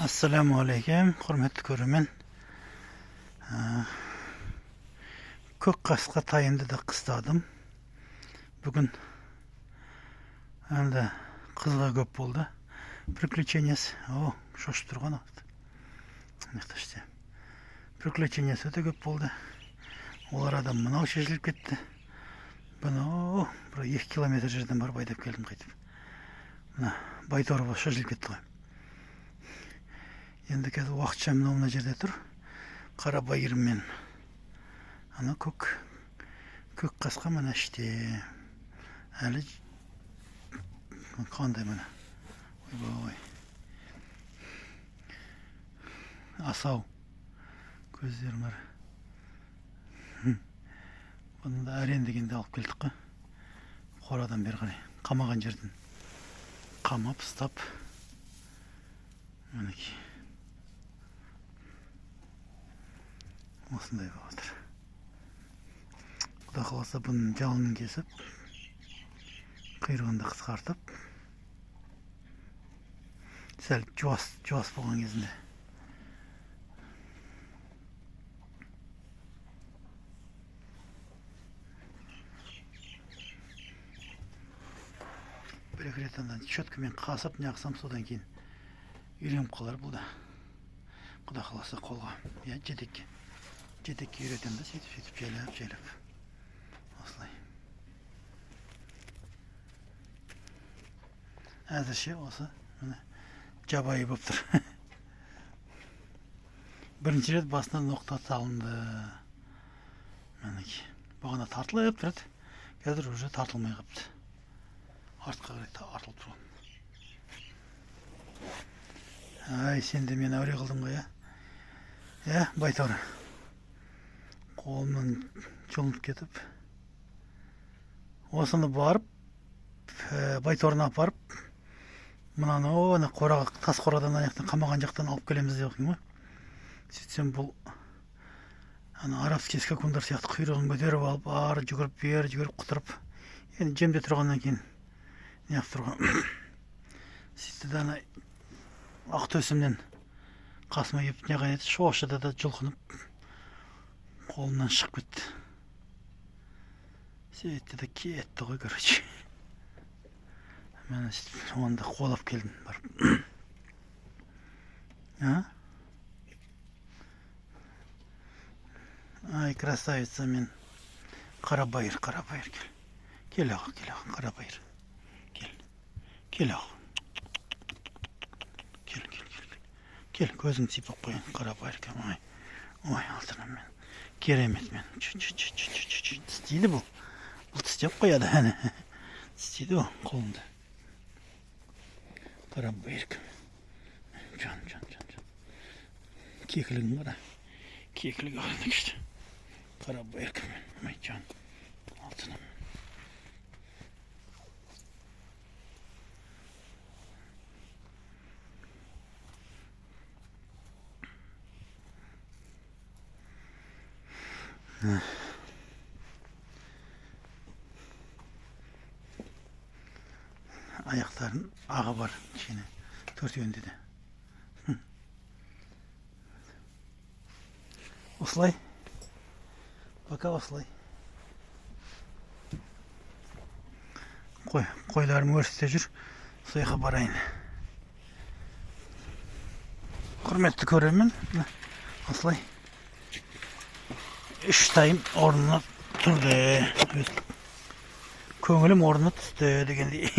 Ассалаумағалейкум, құрметті көрермен. Көк қасқа тайымды да қыстадым. Бүгін енді қызға көп болды. Приключениясы, о, шошып тұрған. Мына приключениясы өте көп болды. Ол арада мынау шешіліп кетті. Бұны бір 2 километр жерден барып айдап келдім қайтып. Мына Байторова шешіліп кетті ғой. Енді қазір уақытша мынау мына жерде тұр. Қара байырмен. Ана көк қасқа мына іште. Әлі қандай мына. Ойбай. Асау. Көздерім бар. Бұны да әрең дегенде алып келдік қой. Қорадан бері қарай. Қамаған жерден. Қамап, ұстап. Мінекей. Осындай болып отыр. Құдай қаласа бұның жалынын кесіп, құйрығын да қысқартып, сәл жуас болған кезінде бір екі рет анда щеткамен қасып неғысам, содан кейін үйреніп қалар бұл да. Құдай қаласа қолға, иә, жетекке үйретемін да, сөйтіп жайлап осылай. Әзірше осы міне жабайы болып тұр. Бірінші рет басына ноқта салынды. Мінекей, бағана тартылып тұрады, қазір уже тартылмай қалыпты. Артқа қарай артылып тұрған. Ай, сен де мені әуре қылдың ғой, иә? Байторы. Қолымнан жұлынып кетіп, осыны барып, Байторына апарып, мынаны ана қораға, тас қорадан ана жақтан қамаған жақтан алып келеміз деп отырмын ғой. Сөйтсем бұл ана арабский скакундар сияқты құйрығын көтеріп алып, ары жүгіріп, бері жүгіріп, құтырып, енді жемде тұрғаннан кейін неғып тұрған. Сөйтті де ана ақ төсімнен қасыма келіп неғып еді, шошыды да жұлқынып қолымнан шығып кетті. Сөйтті де кетті ғой, короче. Мен сөйтіп оны да қуалап келдім барып. А? Ай, красавица мен. Қарабайыр, қарабайыр кел. Кел аға, кел аға, қарабайыр. Кел. Кел аға. Кел, кел, кел. Кел, көзіңді сипап қояйын, қарабайыр кел. Ой, ой, алтыным мен. Керемет мен. Тістейді бұл. Бұл тістеп қояды, әне. Тістейді ол қолымды. Қарабайыр. Жан, жан, жан, жан. Кекілігін қара. Кекілігі қара күшті. Қарабайыр мен. Ой, жан. Алтыным. Аяқтарын ағы бар кішкене, төртеуінде де. Осылай. Пока осылай. Қойларым өрісте жүр. Сол жаққа барайын. Құрметті көрермен, осылай 3 тайым орнына тұрды. Көңілім орнына түсті дегендей.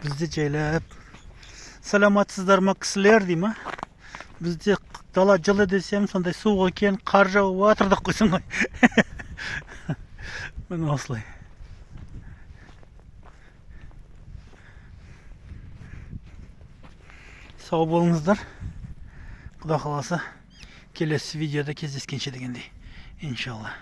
Бізде жайлап саламатсыздар ма кісілер дей ма? Бізде дала жылы десем сондай суық екен, қар жауып жатыр деп қойсаң ғой. Міне осылай. Сау болыңыздар. Құдай қаласа келесі видеода кездескенше дегендей. Иншалла.